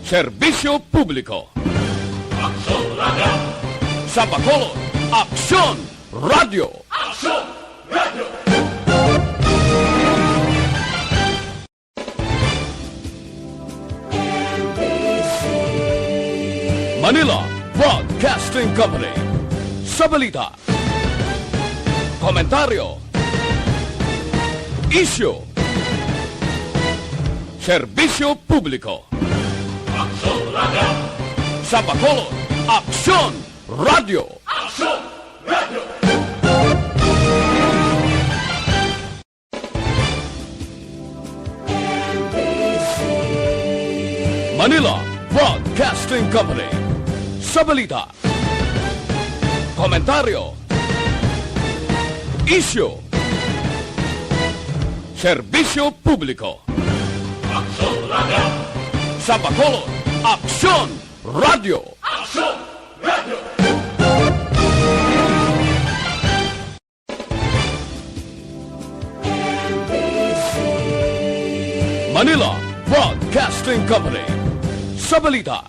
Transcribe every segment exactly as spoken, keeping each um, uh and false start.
Serbisyo Publiko. Aksyon Radio. Sa Bacolod, Aksyon Radio. Aksyon Radio. Manila Broadcasting Company. Sa balita, komentaryo, isyu, serbisyo publiko. Aksyon Radio. Sa Bacolod, Aksyon Radio. Aksyon Radio. Manila Broadcasting Company. Sa balita, komentaryo, isyu, serbisyo publiko. Aksyon Radio. Sa Bacolod, Aksyon Radio. Aksyon Radio. Manila Broadcasting Company. Sa balita,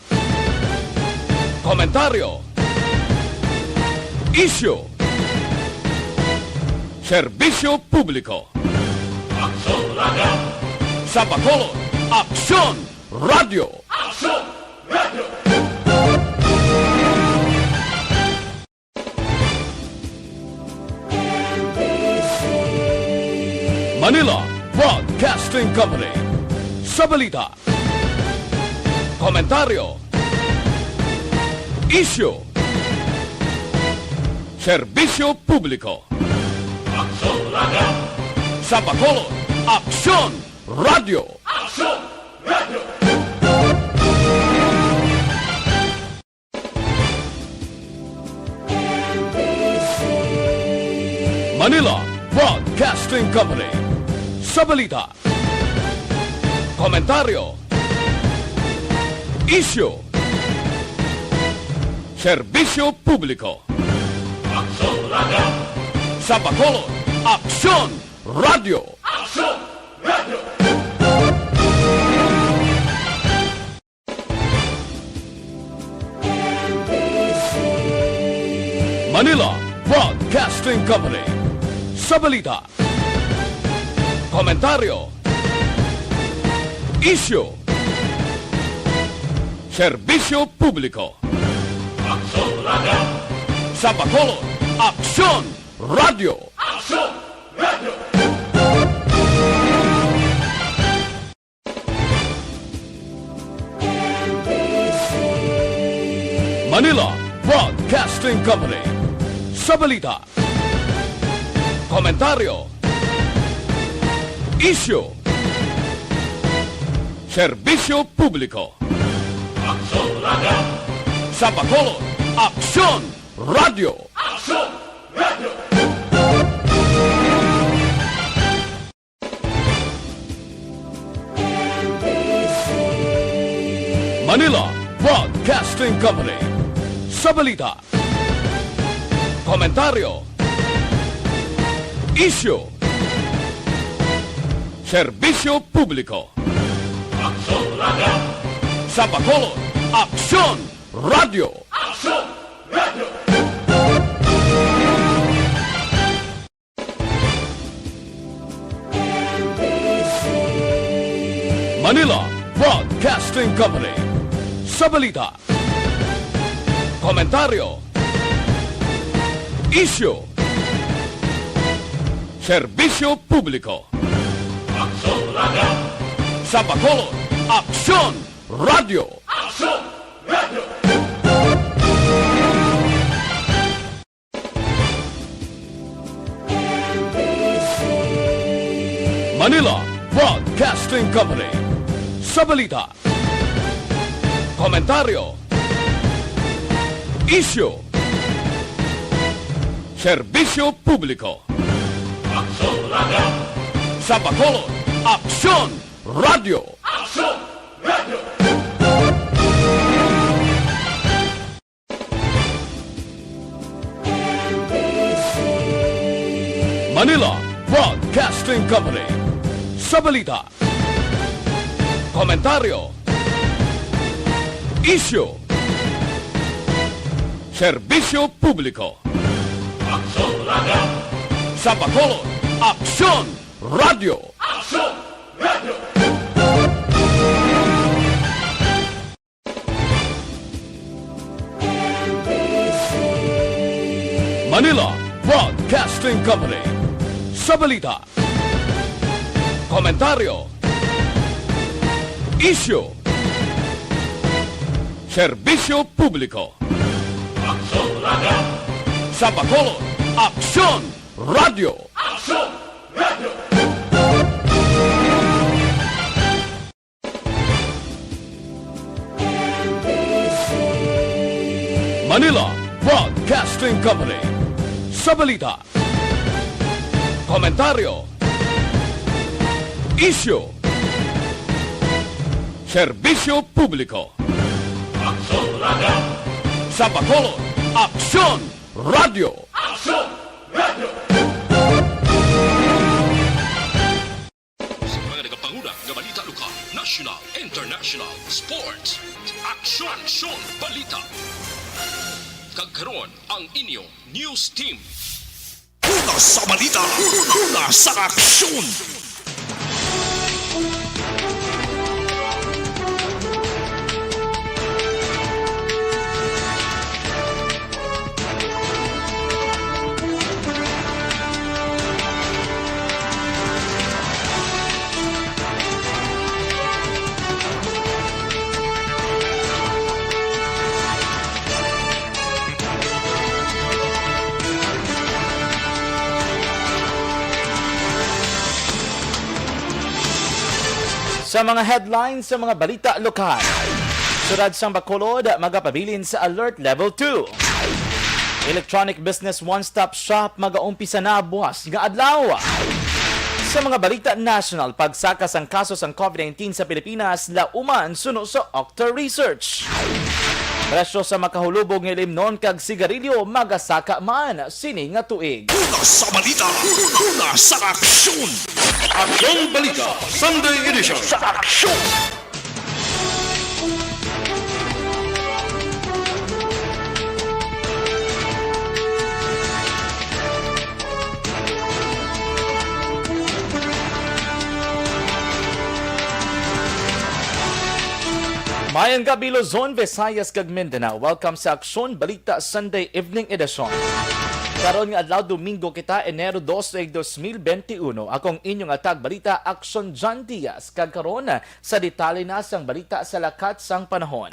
komentaryo, isyu, serbisyo publiko. Aksyon Radio. Sa Bacolod, Aksyon Radio. Aksyon Radio. Manila Broadcasting Company. Sa balita, komentaryo, isyu, serbisyo publiko. Aksyon Radio. Sa Bacolod, Aksyon Radio. Aksyon Radio. Manila Broadcasting Company. Sa balita, komentaryo, isyu, serbisyo publiko. Aksyon Radio. Sa Bacolod, Aksyon Radio. Aksyon Radio. Manila Broadcasting Company. Sa balita, komentaryo, isyu, serbisyo publiko. Aksyon Radio. Sa Bacolod, Aksyon Radio. Aksyon Radio. Manila Broadcasting Company. Sa balita, komentaryo, isyu, serbisyo publiko. Aksyon Radio. Sa Bacolod, Aksyon Radio. Aksyon Radio. Manila Broadcasting Company. Sa balita, komentaryo, isyu, serbisyo publiko. Aksyon Radio. Sa Bacolod, Aksyon Radio. Aksyon Radio. Manila Broadcasting Company. Sa balita, komentaryo, isyu, serbisyo publiko. Aksyon Radio. Sa Bacolod, Aksyon Radio. Aksyon Radio. Manila Broadcasting Company. Sa balita, komentaryo, isyu, serbisyo publiko. Aksyon Radio. Sa Bacolod, Aksyon Radio. Aksyon Radio. Manila Broadcasting Company. Sa balita, komentaryo, Isyu. Serbisyo publiko. Aksyon Radio. Sa Bacolod, Aksyon Radio. Aksyon Radio. Manila Broadcasting Company. Sa balita, komentaryo, isyu, serbisyo publiko. Aksyon Radio. Sa Bacolod, Aksyon Radio. Aksyon Radio. Manila Broadcasting Company. Sa balita, komentaryo, isyu, serbisyo publiko. Aksyon Radio. Sa Bacolod, Aksyon Radio. Aksyon Radio. Sa mga nagapanguna nga balita lokal, national, international, sports, aksyon, aksyon, balita. Kag karon, ang inyo news team. Una sa balita, una sa aksyon. Sa mga headlines sa mga balita lokal, Siyudad sang Bacolod magapabilin sa Alert Level two. Electronic Business One Stop Shop magaumpisa na buwas nga adlaw. Sa mga balita national, pagsaka sang kaso sang COVID nineteen sa Pilipinas lauman suno sa Octa Research. Presyo sa makahulubog nga ilimnon kag sigarilyo magasaka man sini nga tuig. Una sa balita, una sa aksyon. Aksyon Balita, Sunday Edition. Sa aksyon. Mayong gabi, Luzon, Visayas, kag Mindanao. Welcome sa Aksyon Balita Sunday Evening Edition. Karon nga adlaw, Domingo kita, Enero dos, dos mil benti uno. Ako ang inyong tagbalita, Aksyon John Diaz. Kag karon, sa detalye na sang balita sa lakat sang panahon.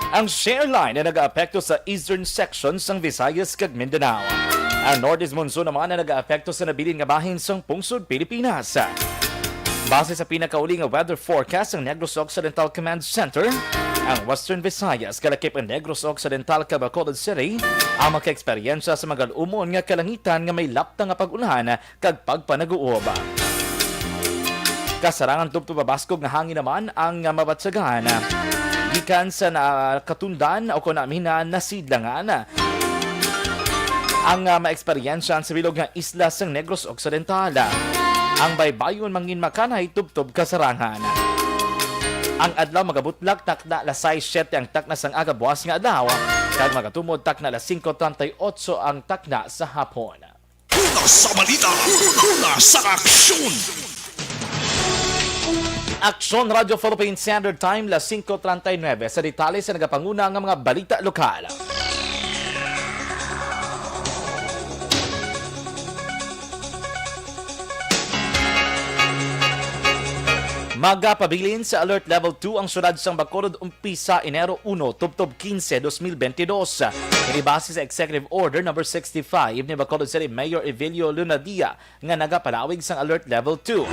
Ang shear line ang nagaapekto sa eastern section sang Visayas kag Mindanao. Ang northeast monsoon naman ang nagaapekto sa nabilin nga bahin sang pungsod Pilipinas. Base sa pinakauli nga weather forecast sang Negros Occidental Command Center, ang Western Visayas, kalakip ang Negros Occidental, kag Bacolod City, ang makaeksperyensya sa magal-umon nga kalangitan nga may lapta nga pag-ulan kag pagpanaguob. Kasarangan tubtob mabaskog nga hangin naman ang, ah, mabatyagan gikan sa nakatundan o kon amina nasidlangan. Ang, ah, maeksperyensyahan sa bilog nga isla sang Negros Occidental. Ang baybayon manginmakanay tubtob kasarangan. Ang adlaw magabutlak, takna alas sais, siyete ang takna sang aga buwas nga adlaw, kag magatumod takna alas singko treinta y ocho ang takna sa hapon. Una sa balita, una sa aksyon. Aksyon Radio Philippine Standard Time, las singko treinta y nueve. Sa detalye sa nagapanguna nga mga balita lokal. Magapabilin sa Alert Level two ang siyudad sang Bacolod umpisa Enero uno tubtob quince, dos mil bentidós. Ini base sa Executive Order Number sixty-five ni Bacolod City Mayor Evelio Lunadia nga nagapalawig sang Alert Level two.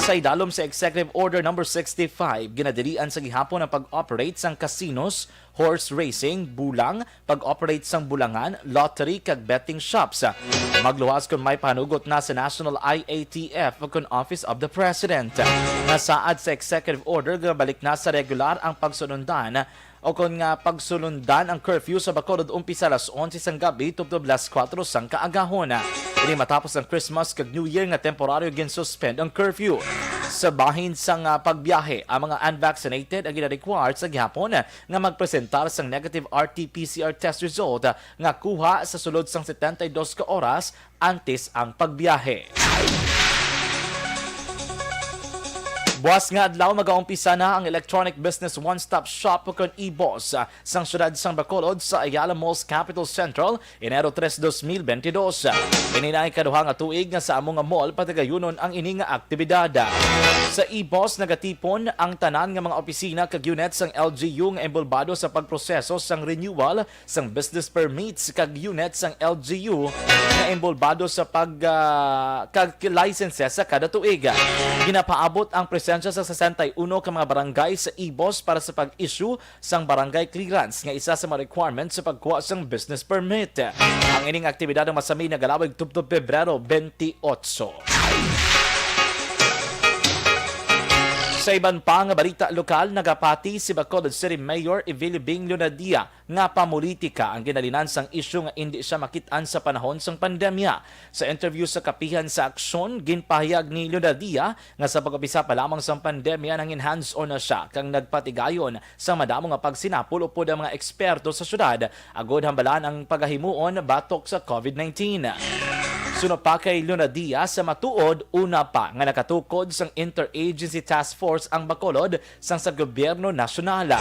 Sa idalom sa Executive Order Number sixty-five, ginadilian sa gihapon ang pag-operate sang casinos, horse racing, bulang, pag-operate sang bulangan, lottery, kag betting shops. Magluwas kon may panugot na sa National I A T F kon Office of the President. Nasaad sa Executive Order nga balik na sa regular ang pagsunundan Ukon nga pagsulundan ang curfew sa Bacolod umpisa alas onse sang gabi tubtob alas kuwatro sang kaagahon. Ini matapos ang Christmas kag New Year nga temporaryo ginsuspend ang curfew. Sa bahin sang, ah, pagbiyahe, ang mga unvaccinated ang gina-require sa gihapon nga magpresentar sang negative R T P C R test result nga kuha sa sulod sang setenta y dos ka oras antes ang pagbiyahe. Buas nga adlaw, magaumpisa na ang Electronic Business One-Stop Shop, ukon e-boss, sang siyudad sang Bacolod sa Ayala Malls Capitol Central, Enero tres, dos mil bentidós. Ini na ang ikaduha nga tuig nga sa amo nga mall patigayunon ang ini nga aktibidad. Sa e-boss, nagatipon ang tanan nga mga opisina kag unit sang L G U nga inbolbado sa pagproseso sang renewal sang business permits kag unit sang L G U nga inbolbado sa pag, ah, kag licenses sa kada tuig. Ginapaabot ang presensya sa sesenta y uno ka mga barangay sa e-boss para sa pag-issue sang barangay clearance nga isa sa mga requirements sa pagkuha sang business permit. Ang ining aktibidad ang masami nagalawig tubtob Pebrero twenty-eight. Sa iban pa nga balita lokal, nagapati si Bacolod City Mayor Evelio Bing Lunardia nga pamulitika ang ginalinan sang isyu nga indi siya makit-an sa panahon sang pandemya. Sa interview sa Kapihan sa Aksyon, ginpahayag ni Lunardia nga sa pag-umpisa pa lamang sang pandemya, nangin hands-on na siya kag nagpatigayon sa madamo nga pagsinapol upod ang mga eksperto sa syudad agod hambalan ang pagahimuon batok sa covid nineteen. Suno pa kay Lunardia, sa matuod, una pa nga nakatukod sang Interagency Task Force ang Bacolod sang sa gobyerno nasyonal.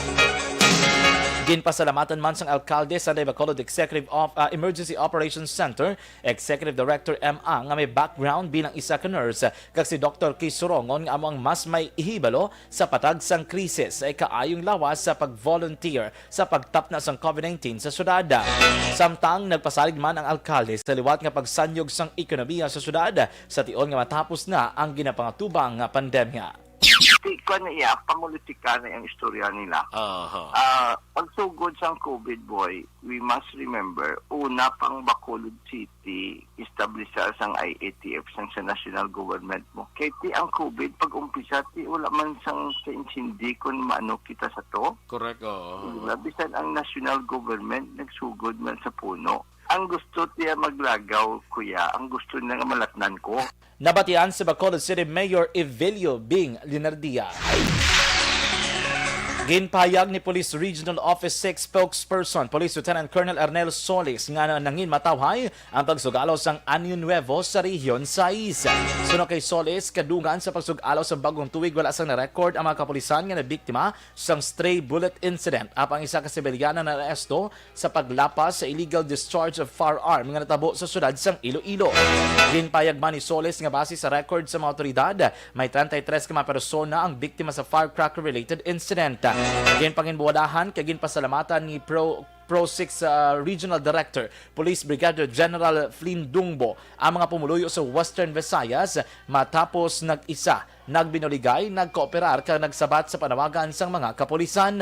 Ginpasalamatan man sang alkalde sa Bacolod Executive of, ah, Emergency Operations Center Executive Director M A nga may background bilang isa ka nurse, kag si Doktor Kay Surongon nga amo ang mas may hibalo sa patag sang krisis sa ikaayong lawas sa pag-volunteer sa pagtapna sang covid nineteen sa syudad. Samtang nagpasalig man ang alkalde sa liwat nga pagsanyog sang ekonomiya sa syudad sa tion nga matapos na ang ginapangatubang nga pandemya. Ti-, kuwan na iya, pamulitika na ang istorya nila. Aha. Ah, pagsugod sang covid, boy, we must remember, una pang Bacolod City, establisar sang I A T F sang sa national government mo. Kay ti ang covid, pag-umpisa, ti wala man sang sa intindi kung maano kita sa to. Correct, oo. Diba? Bisan ang national government, nagsugod man sa puno. Ang gusto tiya maglagaw, kuya, ang gusto niya nga malatnan ko. Nabatian si Bacolod City Mayor Evelio Bing Lunardia. Ginpahayag ni Police Regional Office six Spokesperson Police Lieutenant Colonel Arnel Solis nga na-, nangin matawhay ang pagsugalaw sang Año Nuevo sa Region sais. Suno kay Solis, kadungan sa pagsugalaw sa bagong tuig, wala sang na-record ang mga kapulisan nga nabiktima sang stray bullet incident. Apang isa ka sibilyan ang naaresto sa paglapas sa illegal discharge of firearm nga natabo sa siyudad sang Iloilo. Ginpahayag man ni Solis nga base sa record sa mga awtoridad, may treinta y tres ka mga persona ang biktima sa firecracker-related incident. Ginpanginbuwadahan kag ginpasalamatan ni Pro, Pro six, ah, Regional Director Police Brigadier General Flynn Dungbo ang mga pumuluyo sa Western Visayas matapos nag-isa nagbinuligay, nagkooperar kag nagsabat sa panawagan sang mga kapulisan.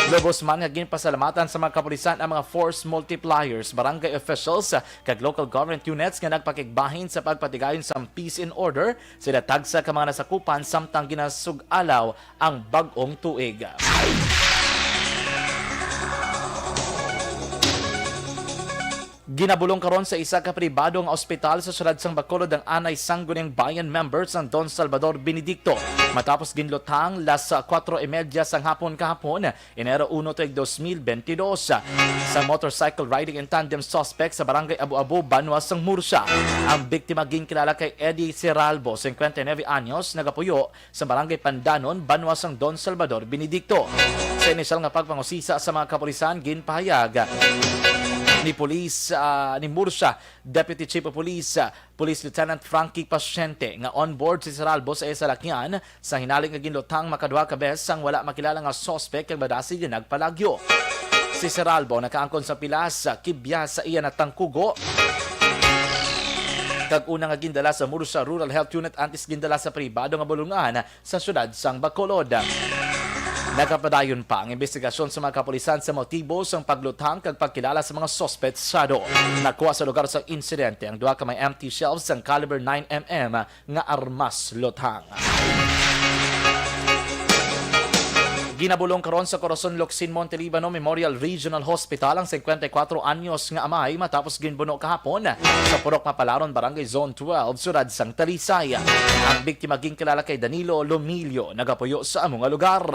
Lubos man nga ginpasalamatan sa mga kapulisan ang mga force multipliers, barangay officials, kag local government units nga nagpakigbahin sa pagpatigayon sang peace and order. Sila tagsa ka mga nasakupan samtang ginasug-alaw ang bag-ong tuig. Ginabulong karon sa isa ka pribado nga ospital sa siyudad sang Bacolod ang anay Sangguniang Bayan member sang Don Salvador Benedicto, matapos ginluthang las kuwatro y media sang hapon kahapon, Enero uno, tuig dos mil bentidós, sa motorcycle riding in tandem suspect sa Barangay Abu-Abu, banwa sang Murcia. Ang biktima ginkilala kay Eddie Seralbo, singkwenta y nuebe anyos, nagapuyo sa Barangay Pandanon, banwa sang Don Salvador Benedicto. Sa inisyal nga pagpangusisa sa mga kapulisan, ginpahayag ni Police, ah, ni Murcia Deputy Chief of Police, ah, Police Lieutenant Frankie Paciente, nga on board si Seralbo sa iya salakyan sa hinali nga ginluthang makaduha ka beses sang wala makilala nga suspect kag madasig nga nagpalagyo. Si Seralbo nakaangkon sa pilas, ah, kibya sa iya natangkugo, kag una nga gindala sa Murcia Rural Health Unit antes gindala sa pribado nga bulungan sa siyudad sang Bacolod. Nagapadayon pa ang imbestigasyon sa mga kapulisan sa motibo sang pagluthang kag pagkilala sa mga suspetsado. Nakuha sa lugar sang insidente ang duha ka mga empty shells sang caliber nine M M nga armas luthang. Ginabulong karon sa Corazon Locsin Monte Libano Memorial Regional Hospital ang singkwenta y kwatro anyos nga amay matapos ginbuno kahapon sa Purok Mapalaron, Barangay Zone twelve, Siyudad sang Talisay. Ang biktima ginkilala kay Danilo Lomilio, nagapuyo sa amo nga lugar.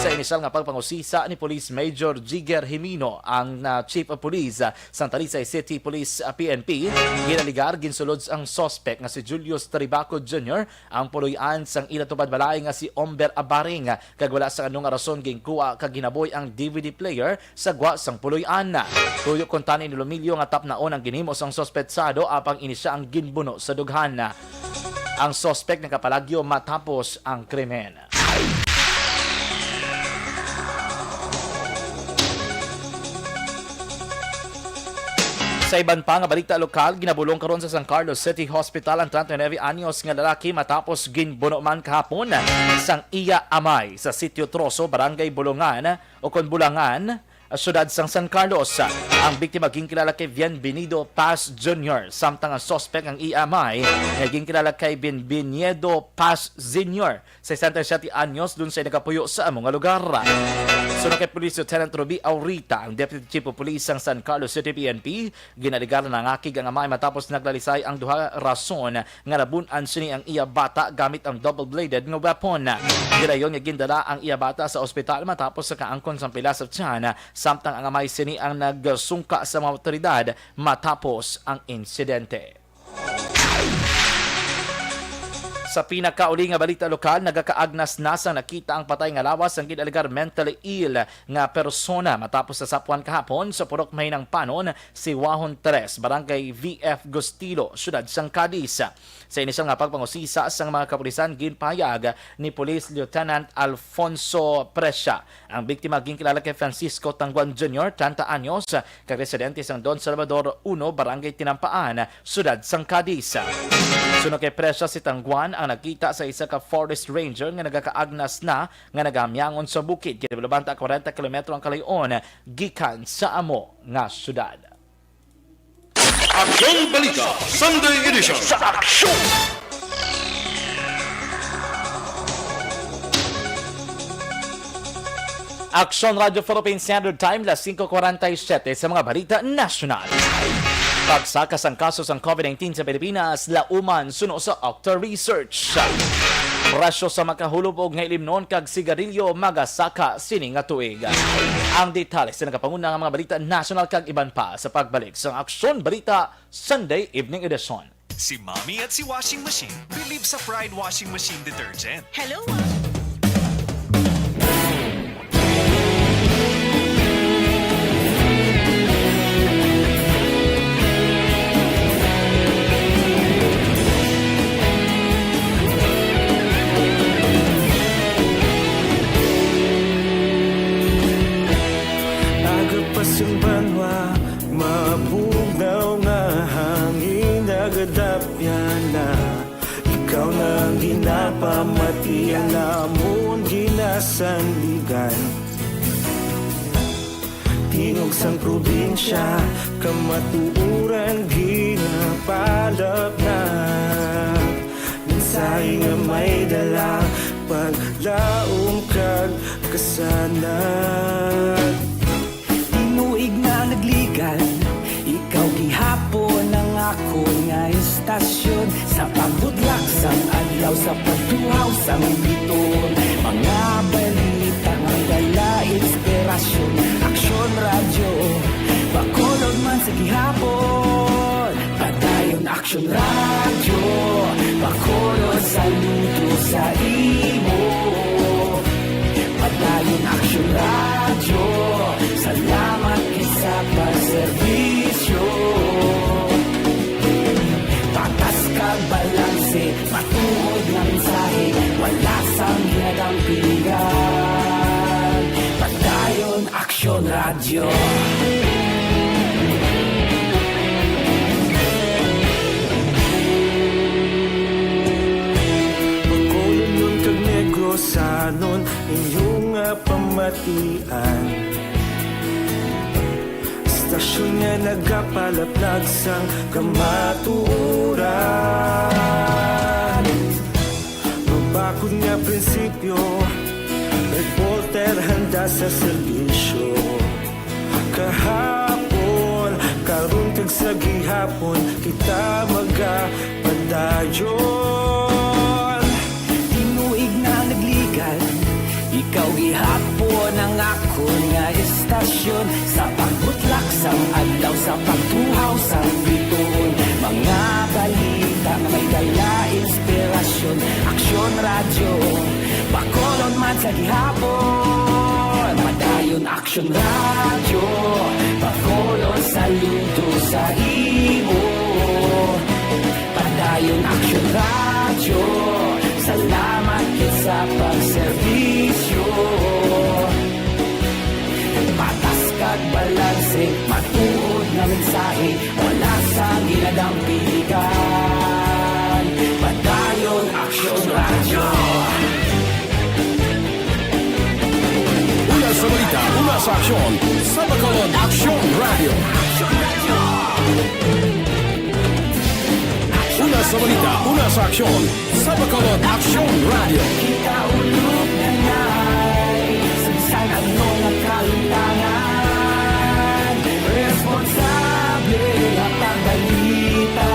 Sa inisyal nga pagpangusisa ni Police Major Jigger Jimino, ang, ah, Chief of Police, ah, sang Talisay City Police, ah, P N P, ginaligar, ginsulod ang suspect nga si Julius Tribaco Junior ang puloy-an sang ila tupad balay nga si Omber Abaring, kag wala sang ano nga rason ginkuha kag ginaboy ang D V D player sa gwa sang puloy-an. Tuyo kuntani ni Lomilio nga tapnaon ang ginhimo sang suspetsado, apang ini sia ang ginbuno sa dughan. Ang suspek nakapalagyo matapos ang krimen. Sa iban pa nga balita lokal, ginabulong karon sa San Carlos City Hospital ang treinta y nuebe anyos nga lalaki matapos ginbuno man kahapon sang iya amay sa Sitio Troso, Barangay Bulongan, o kon Bulangan, siyudad sang San Carlos. Ang biktima ginkilala kay Bienvenido Paz Junior, samtang ang suspek ang iya amay nga ginkilala kay Bienvenido Paz Senior, sesenta y siyete anyos, dun sa nagapuyo sa amo nga lugar. Suno kay Police Lieutenant Ruby Aurita, ang Deputy Chief of Police sang San Carlos City P N P, ginaligar na nangakig ang amay matapos naglalisay ang duha, rason nga nabun-an sini ang iya bata gamit ang double-bladed nga weapon. Gilayon nga gindala ang iya bata sa ospital matapos sa kaangkon sang pila sa tiyan, samtang ang amay sini ang nagsungka sa mga awtoridad matapos ang insidente. Sa pinakauli nga balita lokal, nagakaagnas na sang nakita ang patay nga lawas sang ginalegar mentally ill nga persona matapos sa sapuan kahapon sa Purok Mahinangpanon, Siwahon tres, Barangay V F Gustilo, Siyudad sang Cadiz. Sa inisyal nga pagpangusisa sang mga kapulisan, ginpahayag ni Police Lieutenant Alfonso Presya, ang biktima ginkilala kay Francisco Tangguan Junior, treinta anyos, kag residente sang Don Salvador uno, Barangay Tinampaan, Siyudad sang Cadiz. Suno kay Presya, si Tangguan ang nakita sa isa ka forest ranger nga nagakaagnas na nga nagahamyangon sa bukid, kinabalubanta kwarenta kilometro ang kalayo-on gikan sa amo nga siyudad. Aksyon Balita Sunday Edition. Sa aksyon! Aksyon Radio Philippine Standard Time, las singko kwarenta y siyete sa mga balita nasyonal. Pagsaka sang kaso sang COVID nineteen sa Pilipinas, lauman suno sa Octa Research. Presyo sa makahulubog nga ilimnon kag sigarilyo magasaka sini nga tuig. Ang detalye sa nagapanguna nga mga balita nasyonal kag iban pa sa pagbalik sang Aksyon Balita Sunday Evening Edition. Si Mommy at si Washing Machine believe sa Pride Washing Machine Detergent. Hello, Mom. Aga pa sang banwa, mabugnaw nga hangin nagadapyan na. Ikaw na ang ginapamati, ang amon ginasandigan. Tingog sang probinsya, kamatuoran ginapalapnag. Mensahe nga may dala, paglaom kag kasanag. Tinuig na nagligan, ikaw gihapon ang akon nga istasyon. Sa pagbutlak sang adlaw, sa pagtuhaw sang biton, mga balita nga dala inspirasyon. Aksyon Radyo, Bacolod man sa gihapon. Padayon Aksyon Radyo, Bacolod, saludo sa imo. Padayon Aksyon Radyo, salamat gid sa pagserbisyo. Patas kag balanse, matuod nga mensahe, wala sang ginadampigan. Padayon Aksyon Radyo. Bacolodnon kag Negrosanon, inyo nga pamatian. Istasyon nga nagapalaplag sang kamatuoran. Mabakod nga prinsipyo, reporte Handa sa serbisyo. Kahapon, karon kag sa gihapon, kita magapadayon. Tinuig na nagligan, ikaw gihapon ang akon nga estasyon. Sa pagbutlak sang adlaw, sa pagtuhaw sang bituon, mga balita nga may dala inspirasyon. Aksyon Radyo, Bacolod man sa gihapon. Padayon Aksyon Radyo, Bacolod, saludo sa imo. Padayon Aksyon Radyo, salamat gid sa pagserbisyo. Patas kag balanse, matuod nga mensahe, wala sang ginadampigan. Padayon Aksyon Radyo. Una sa balita, una sa aksyon, sa Bacolod Aksyon Radyo. Una sa balita, una sa aksyon, sa Bacolod Aksyon Radyo. Kita ulog na ngay, sa bisan ano nga kalimtangan, responsable nga pagbalita,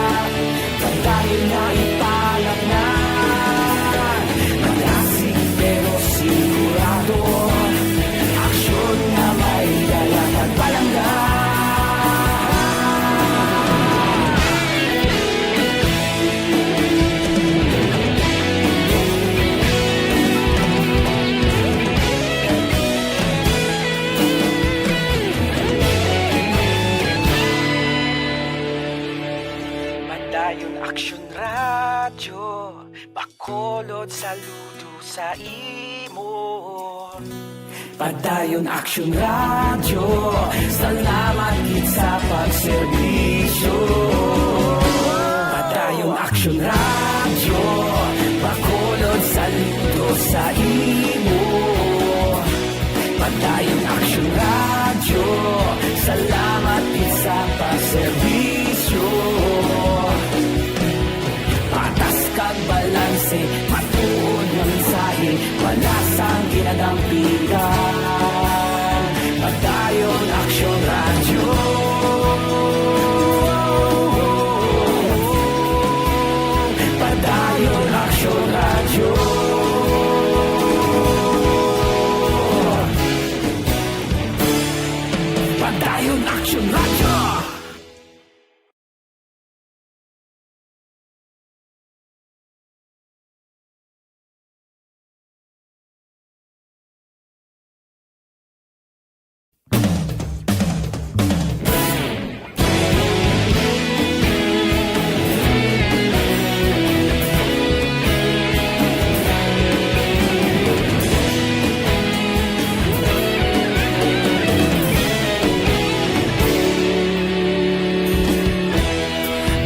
padayon nga ipalatnan. Malasig pero sigurado, aksyon nga may dala kag palangga. Padayon Aksyon Radyo, Bacolod, saludo sa imo. Padayon Aksyon Radyo, salamat gid sa pagserbisyo. Padayon Aksyon Radyo, Bacolod, saludo sa imo. Padayon Aksyon Radyo, salamat gid sa pagserbisyo. Patas kag balanse, matuod nga mensahe, wala sang ginadampigan. Padayon Aksyon Radyo. Padayon Aksyon Radyo. Padayon Aksyon Radyo.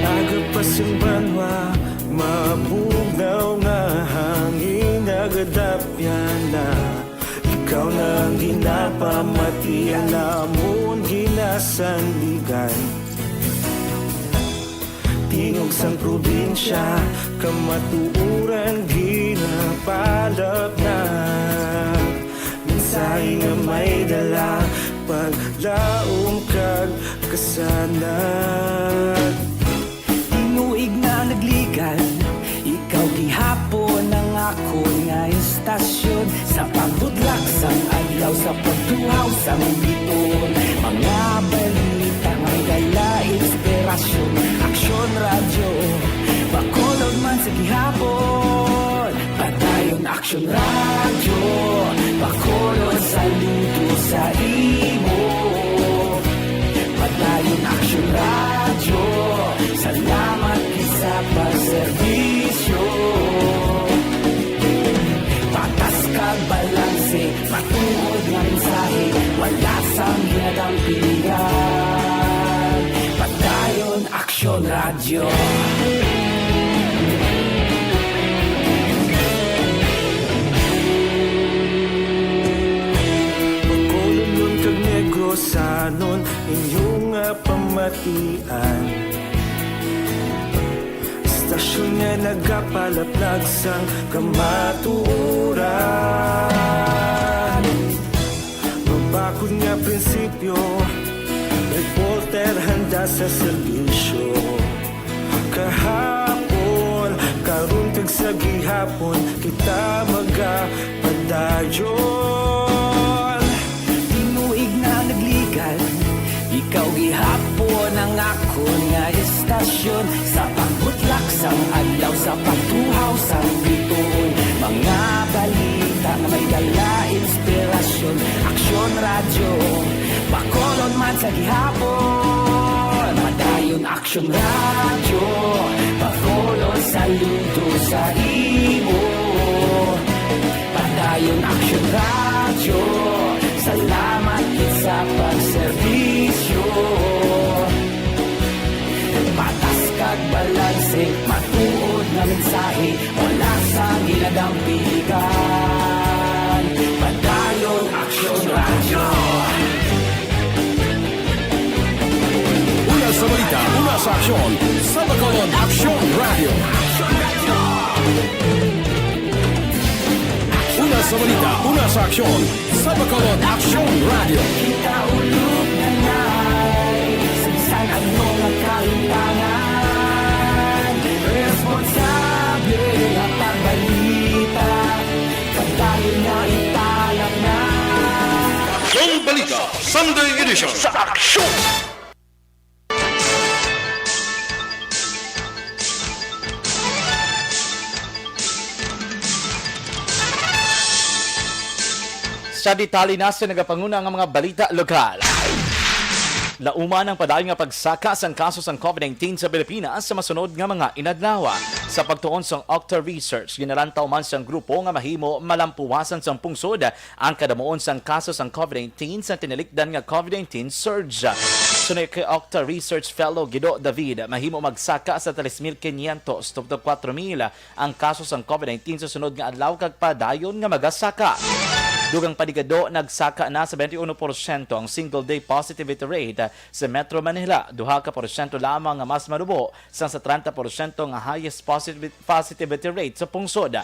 Aga pa sing banwa, mabugnaw nga hangin nagadapyan na. Ikaw na ang ginapamatian namon ginasandigan. Tingog sang probinsya, kamatuoran ginapalapnag. Mensahe nga may dala, paglaom kag kasanag. Tinuig na nagligan, ikaw gihapon ang akon nga estasyon. Sa pagbutlak sang adlaw, sa pagtuhaw sang bituon, mga balita nga may dala inspirasyon. Aksyon Radyo, Bacolod man sa gihapon. Padayon Aksyon Radyo, Bacolod, saludo sa imo. Padayon Aksyon Radyo, salamat gid sa pagserbisyo. Patas kag balanse, matuod nga mensahe, wala sang ginadampigan. Padayon Aksyon Radyo. Bacolodnon kag Negrosanon, inyo nga pamatian. Estasyon nga nagapalaplag sang kamatuoran. Akon nga prinsipyo, reporter handa sa serbisyo. Kahapon, karon kag sa gihapon, kita magapadayon. Tinuig na nagligad, ikaw gihapon ang akon nga istasyon. Sa pagbutlak sang adlaw, sa pagtuhaw sang bituon, mga balita nga may dala inspirasyon. Aksyon Radyo, Bacolod man sa gihapon. Padayon Aksyon Radyo, Bacolod, saludo sa imo. Padayon Aksyon Radyo, salamat gid sa pagserbisyo. Patas kag balanse, matuod nga mensahe, wala sang ginadampiligan. Padayon Aksyon Radyo. Una sa balita, una sa aksyon, sa Bacolod Aksyon Radyo. Una sa balita, una sa aksyon, sa Bacolod Aksyon Radyo. Kita ulog na nay, sa bisan ano nga kahimtangan, responsable nga pagbalita, padayon nga italak na. Aksyon Balita, Sunday Edition. Sa aksyon! Sa detalye na sa nagapanguna nga mga balita lokal. Lauman ang padayon nga pagsaka sang kaso sang covid nineteen sa Pilipinas sa masunod nga mga inadlaw. Sa pagtuon sang Octa Research, ginalantaw man sang grupo nga mahimo malampuwasan sang pungsod ang kadamuon sang kaso sang covid nineteen sa tinalikdan nga covid nineteen surge. Suno kay Octa Research Fellow Guido David, mahimo magsaka sa tres mil quinientos tubtob kuwatro mil ang kaso sang covid nineteen sa sunod nga adlaw kag padayon nga magasaka. Dugang pa ni Guido, nagsaka na sa twenty-one porsyento ang single day positivity rate sa Metro Manila, duha ka porsyento lamang nga mas manubo sang sa treinta porsyento nga highest positivity positivity rate sa pungsod.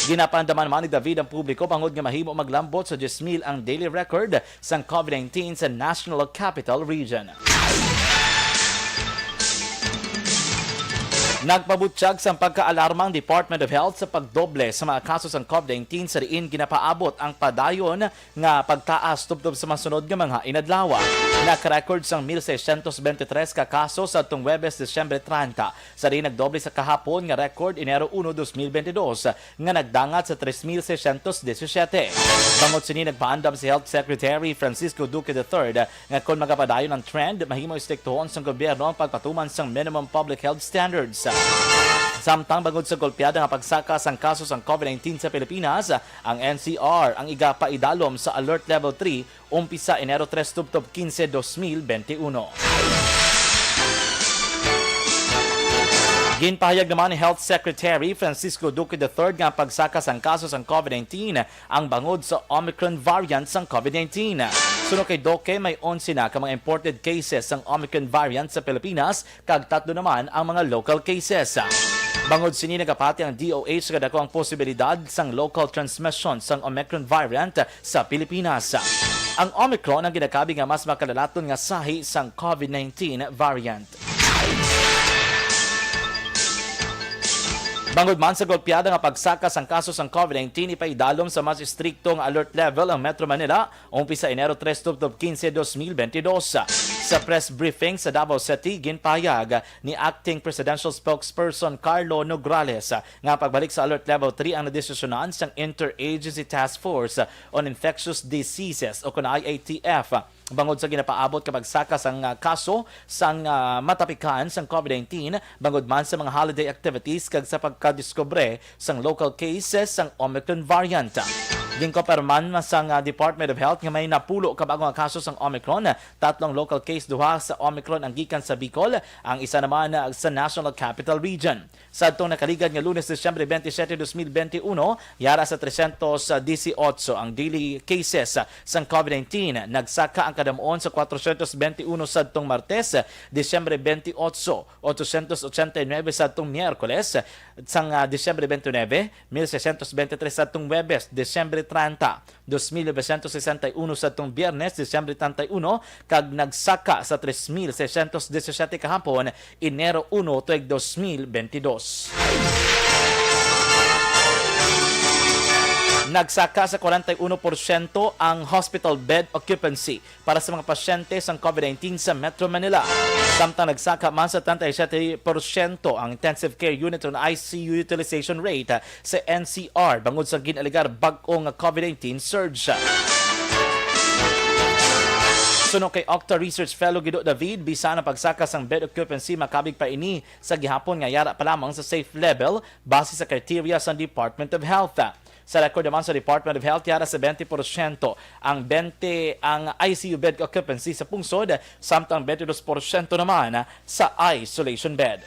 Ginapaandaman man ni David ang publiko bangod nga mahimo maglambot sa diyes mil ang daily record sang covid nineteen sa National Capital Region. Nagpabutyag sang pagkaalarma ang Department of Health sa pagdoble sa mga kaso sang covid nineteen sa diin ginapaabot ang padayon nga pagtaas tubtob sa masunod nga mga inadlaw. Naka-record sang mil seiscientos veintitrés ka kaso sa atong Huwebes, Disyembre treinta, sa diin nagdoble sa kahapon nga record, Enero uno, dos mil veintidós, nga nagdangat sa tres mil seiscientos disisiete. Bangod sini, nagpaandam si Health Secretary Francisco Duque the third nga kon magapadayon ang trend, mahimo istriktuhon sang gobyerno ang pagpatuman sang minimum public health standards. Samtang bangod sa golpeada nga pagsaka sang kaso sang covid nineteen sa Pilipinas, ang N C R ang igapaidalom sa Alert Level three umpisa Enero tres tubtob quince, dos mil veintiuno. Ginpahayag naman ni Health Secretary Francisco Duque the third nga ang pagsaka sang kaso sang covid nineteen ang bangod sa Omicron variant sang covid nineteen. Suno kay Duque, may onse na ka mga imported cases sang Omicron variant sa Pilipinas, kag tatlo naman ang mga local cases. Bangod sini, nagapati ang D O H nga dako ang posibilidad sang local transmission sang Omicron variant sa Pilipinas. Ang Omicron ang ginakabig nga mas makalalaton nga sahi sang covid nineteen variant. Bangod man sa golpeada nga pagsaka sang kaso sang covid nineteen, ipaidalom sa mas estrikto nga alert level ang Metro Manila, umpisa Enero tres tubtob quince, dos mil veintidós. Sa press briefing sa Davao City, ginpahayag ni Acting Presidential Spokesperson Carlo Nograles nga pagbalik sa Alert Level three ang nadesisyonan sang Interagency Task Force on Infectious Diseases o kon I A T F, bangod sa ginapaabot nga pagsaka sang, ah, kaso sang, ah, matapikan sang covid nineteen, bangod man sa mga holiday activities kag sa pagkadiskubre sang local cases sang Omicron variant. Ginkumpirma man sang, ah, Department of Health nga may napulo ka bag-o nga kaso sang Omicron, tatlo ang local case, duha sa Omicron ang gikan sa Bicol, ang isa naman, ah, sa National Capital Region. Sadtong nakaligad nga Lunes, Disyembre twenty-seven, dos mil veintiuno, yara sa trescientos dieciocho ang daily cases sang covid nineteen. Nagsaka ang kadamuon sa cuatrocientos veintiuno sadtong Martes, Disyembre twenty-eight, ochocientos ochenta y nueve sadtong Miyerkules, sang, ah, Disyembre twenty-nine, mil seiscientos veintitrés sadtong Huwebes, Disyembre treinta, dos mil novecientos sesenta y uno sadtong Biyernes, Disyembre treinta y uno, kag nagsaka sa tres mil seiscientos diecisiete kahapon, Enero uno, tuig dos mil bentidós. Nagsaka sa kwarenta y uno porsyento ang hospital bed occupancy para sa mga pasyente sang COVID nineteen sa Metro Manila. Samtang nagsaka man sa treinta y siete porsyento ang intensive care unit o I C U utilization rate sa N C R bangod sa gin-alegar bag-o nga COVID nineteen surge. Suno kay Octa Research Fellow Guido David, bisan ang pagsaka sang bed occupancy, makabig pa ini sa gihapon nga yara pa lamang sa safe level base sa criteria sa Department of Health. Sa record naman sa Department of Health, yara sa twenty porsyento ang twenty ang I C U bed occupancy sa pungsod, samtang twenty-two porsyento naman sa isolation bed.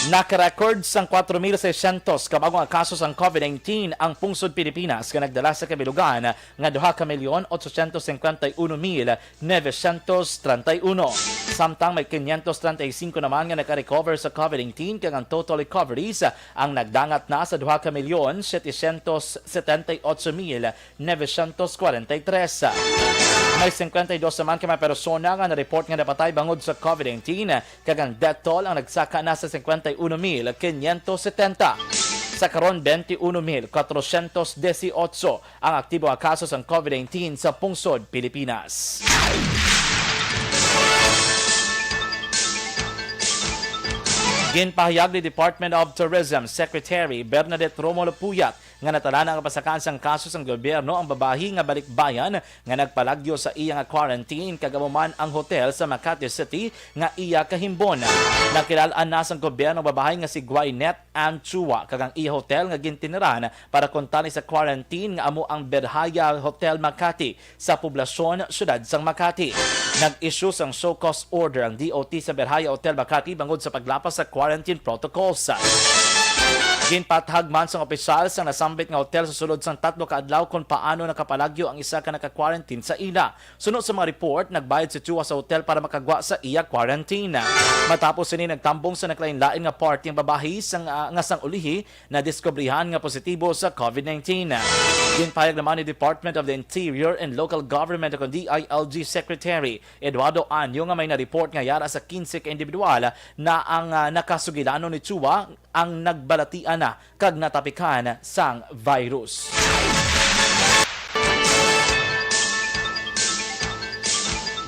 Nakarecord sang kwatro mil seiscientos ka bag-o nga kaso sang COVID nineteen ang pungsod Pilipinas, nga nagdala sa kabilugan nga duha ka milyon otsocientos cincuenta y uno mil novecientos treinta y uno. Samtang may quinientos treinta y cinco naman nga naka-recover sa COVID nineteen, kag ang total recoveries ang nagdangat na sa duha ka milyon setecientos setenta y ocho mil novecientos kwarenta y tres. May cincuenta y dos naman ka mga persona nga na-report nga napatay bangod sa COVID nineteen, kag ang death toll ang nagsaka na sa cincuenta y uno mil quinientos setenta. Sa karon, twenty-uno mil cuatrocientos dieciocho ang aktibo nga kaso sang COVID nineteen sa pungsod Pilipinas. Ginpahayag ni Department of Tourism Secretary Bernadette Romulo Puyat nga natala na ang pasakaan sang kaso sang gobyerno ang babayi nga balikbayan nga nagpalagyo sa iya nga quarantine, kag amo man ang hotel sa Makati City nga iya kahimbon. Nakilal-an na sang gobyerno ang babayi nga si Gwyneth Ann Chua, kag ang iya hotel nga gintiniran para kuntani sa quarantine nga amo ang Berjaya Hotel Makati sa poblasyon, siyudad sang Makati. Nag-issue sang show cause order ang D O T sa Berjaya Hotel Makati bangod sa paglapas sa quarantine protocols. Ginpatahag man sang opisyal sang nasambit nga hotel sa sulod sang tatlo ka adlaw kon paano nakapalagyo ang isa ka naka-quarantine sa ila. Suno sa mga report, nagbayad si Chua sa hotel para makagwa sa iya quarantine. Matapos sini, nagtambong sa naglain-lain nga party ang babayi sang, ah, nga sang ulihi nadiskubrihan nga positibo sa COVID nineteen. Ginpahayag naman ni Department of the Interior and Local Government o D I L G Secretary Eduardo Año nga may na-report nga yara sa quince ka individual na ang, ah, nakasugilanon ni Chua ang nagbalatian na kag natapikan sang virus.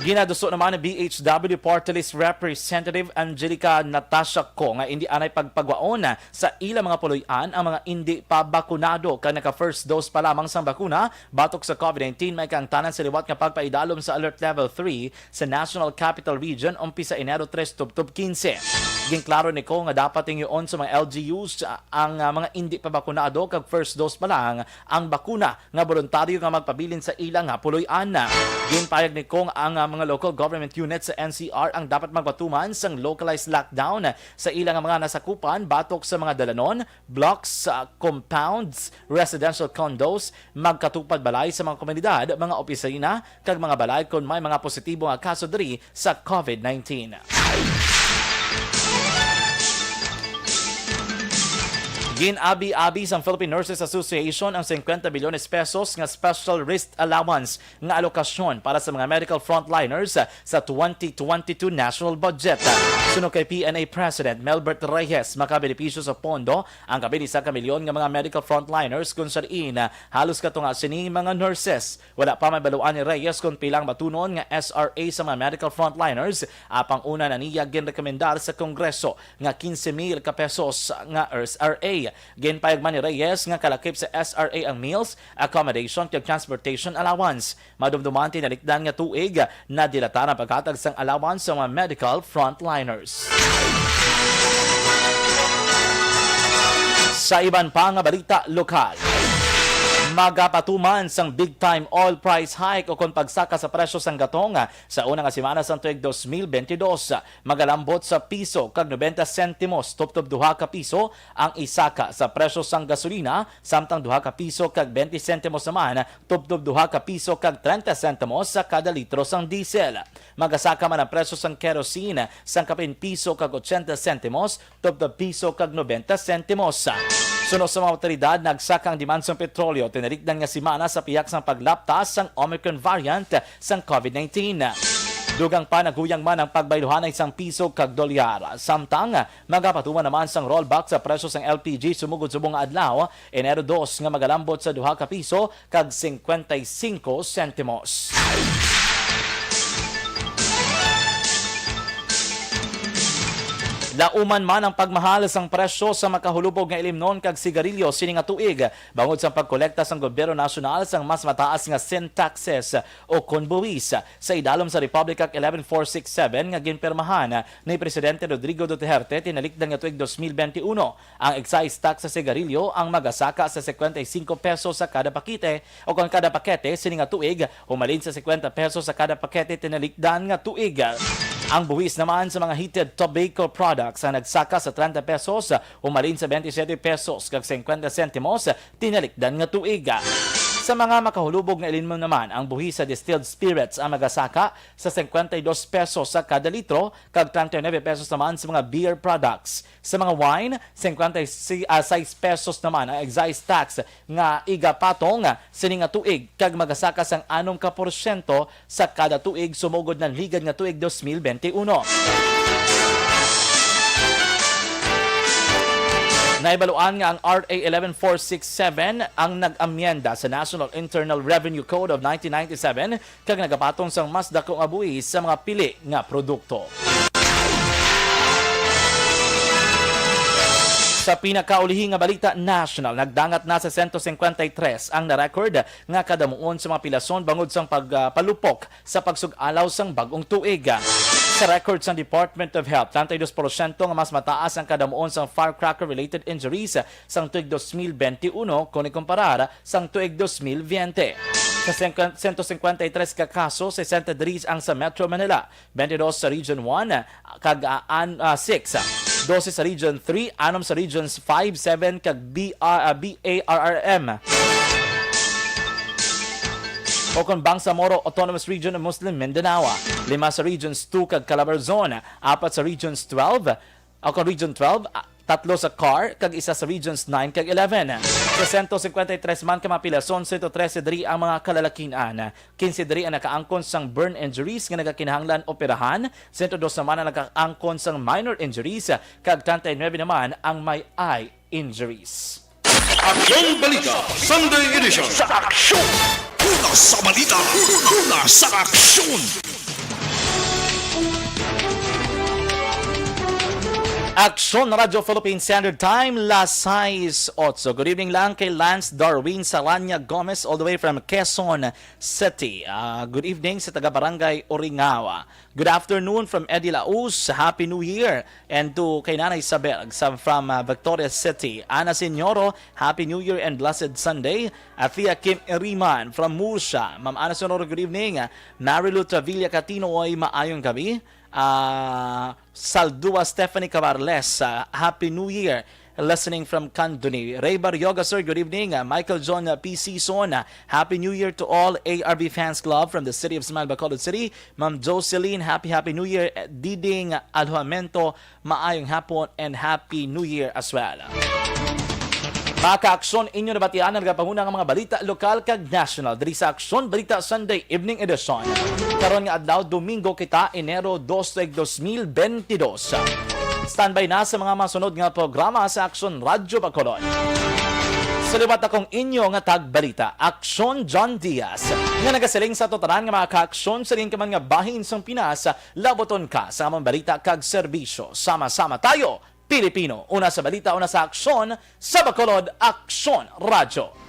Ginaduso naman ni B H W Party List Representative Angelica Natasha Co nga indi anay pagpagwaon sa ilang mga puloy-an ang mga indi pa bakunado kag naka first dose pa lamang sang bakuna batok sa COVID nineteen, may kaangtanan sa liwat nga pagpaidalom sa Alert Level three sa National Capital Region umpisa Enero tres tubtob quince. Ginklaro ni Co nga dapat tingyoon sa mga L G Us ang, ah, mga indi pa bakunado kag first dose pa lang ang bakuna nga boluntaryo nga magpabilin sa ila nga puloy-an. Ginpayag ni Co nga ang, ah, mga local government units sa N C R ang dapat magpatuman sang localized lockdown sa ila nga mga nasakupan batok sa mga dalanon, blocks, ah, compounds, residential condos, magkatupad balay sa mga komunidad, mga opisina, kag mga balay kon may mga positibo nga kaso diri sa COVID nineteen. Gin-abi-abi sang Philippine Nurses Association ang singkwenta bilyones pesos nga special risk allowance nga alokasyon para sa mga medical frontliners sa twenty twenty-two national budget. Suno kay P N A President Melbert Reyes, makabenepisyo sa pondo ang kapin isa ka milyon nga mga medical frontliners, kung sa diin halos katunga sini mga nurses. Wala pa mabaluan ni Reyes kung pila ang batunon nga S R A sa mga medical frontliners, apang una na niya ginrekomendar sa Kongreso nga quince mil ka pesos nga S R A. Ginpayag man ni Reyes nga kalakip sa S R A ang meals, accommodation, kag transportation allowance. Madumduman tinalikdan nga tuig, nadilata ang paghatag sang allowance sa mga medical frontliners. Sa iban pa nga balita lokal, Magapatuman sang big time oil price hike o kon pagsaka sa presyo sang gatong sa una nga semana sang tuig dos mil bentidós. Magalambot sa piso kag nobenta sentimos tubtob duha ka piso ang isaka sa presyo sang gasolina, samtang duha ka piso kag benti sentimos naman tubtob duha ka piso kag trenta sentimos sa kada litro sang diesel. Magasaka man ang presyo sang kerosene sang kapin piso kag ochenta sentimos tubtob piso kag nobenta sentimos. Suno sa mga awtoridad, nagsaka ang demand sang petrolyo tinalikdan nga semana sa pihak sang paglaptas sang Omicron variant sang covid nineteen. Dugang pa, naguyang man ang pagbayluhanay sang piso kag dolyar. Samtang, magapatuman naman sang rollback sa presyo sang L P G sumugod subong nga adlaw, Enero dos, nga magalambot sa duha ka piso kag singkwenta y singko sentimos. Lauman man ang pagmahal sang presyo sa makahulubog nga ilimnon kag sigarilyo sini nga tuig, bangod sa pagkolekta sang gobyerno nasyonal sang mas mataas nga sin taxes o kon buwis. Sa idalom sa Republic Act eleven four six seven nga ginpirmahan ni Presidente Rodrigo Duterte tinalikdan nga tuig dos mil benti uno, ang excise tax sa sigarilyo ang magasaka sa singkwenta y singko pesos sa kada pakete o kon kada pakete sini nga tuig, humalin sa singkwenta pesos sa kada pakete tinalikdan nga tuig. Ang buhis naman sa mga heated tobacco products ang nagsaka sa trenta pesos, humalin sa benti siyete pesos kag singkwenta sentimos tinalikdan nga tuig. Sa mga makahulubog nga ilimnon naman, ang buhis sa distilled spirits ang magasaka sa singkwenta y dos pesos sa kada litro kag trenta y nuebe pesos naman sa mga beer products. Sa mga wine, singkwenta y seis pesos naman ang excise tax nga igapatong sini nga tuig kag magasaka sang anom ka porsyento sa kada tuig sumugod na ligad nga tuig dos mil benti uno. Nahibaluan nga ang R A eleven four six seven ang nag-amyenda sa National Internal Revenue Code of nineteen ninety-seven kag nagapatong sang mas dako nga buhis sa mga pili nga produkto. Sa pinakaulihi nga balita national, nagdangat na sa sento singkwenta y tres ang na-record nga kadamuon sa mga pilason bangod sang pag, ah, palupok sa pagsug-alaw sang bag-ong tuig. Sa record sang Department of Health, treinta y dos porsyento nga mas mataas ang kadamuon sang firecracker-related injuries sang tuig dos mil benti uno kon ikumparar sang tuig dos mil biyente. Sa sento singkwenta y tres ka kaso, sesenta diri ang sa Metro Manila, benti dos sa Region one, kag, ah, an-, ah, six, dose sa Region three, anom sa Regions five, seven, kag B R, ah, B A R R M. O kon Bangsamoro Autonomous Region of Muslim Mindanao, lima sa Regions two kag Calabarzon, apat sa Regions twelve, o kon Region twelve, ah, tatlo sa CAR, kag isa sa Regions nine kag eleven. Sa sento singkwenta y tres man ka mga pilason, sento trese diri ang mga kalalakin-an. Kinse diri ang nakaangkon sang burn injuries nga nagakinahanglan operahan, sento dos naman ang nakaangkon sang minor injuries, kag treinta y nuebe naman ang may eye injuries. Aksyon Balita Sunday Edition. Sa aksyon! Una sa balita, una sa aksyon! Aksyon Radyo Philippine Standard Time, las sais otso. Good evening lang kay Lance Darwin Saranya Gomez, all the way from Quezon City. Ah, good evening sa taga Barangay Oringawa. Good afternoon from Eddie Laus. Happy New Year. And to kay Nanay Isabel sa, from, ah, Victoria City. Ana Señoro, Happy New Year and blessed Sunday. Athea Kim Iriman from Murcia. Ma'am Ana Señoro, good evening. Marilu Travilla Catinoy, maayong gabi. Ah, Saldua Stephanie Cabarles, ah, Happy New Year. Listening from Candoni. Ray Barrioga, sir, good evening. Ah, Michael John, ah, P. Season, ah, Happy New Year to all A R V Fans Club from the city of Smile, Bacolod City. Ma'am Jocelyn, happy, happy New Year. Eh, Diding Alhuamento, maayong hapon and Happy New Year as well. Mga ka-aksyon, inyo nabatian ang nagapanguna nga mga balita lokal kag national diri sa Aksyon Balita Sunday Evening Edition. Karon nga adlaw, Domingo kita, Enero dos, tuig dos mil benti dos. Standby na sa mga masunod nga programa sa Aksyon Radyo Bacolod. Sa liwat akong inyo nga tagbalita, Aksyon John Diaz, nga nagasiling sa ato tanan nga mga ka-aksyon sa diin ka man nga bahin sang Pinas, labuton ka sa among balita kag serbisyo. Sama-sama tayo, Pilipino. Una sa balita, una sa aksyon, sa Bacolod, Aksyon Radyo.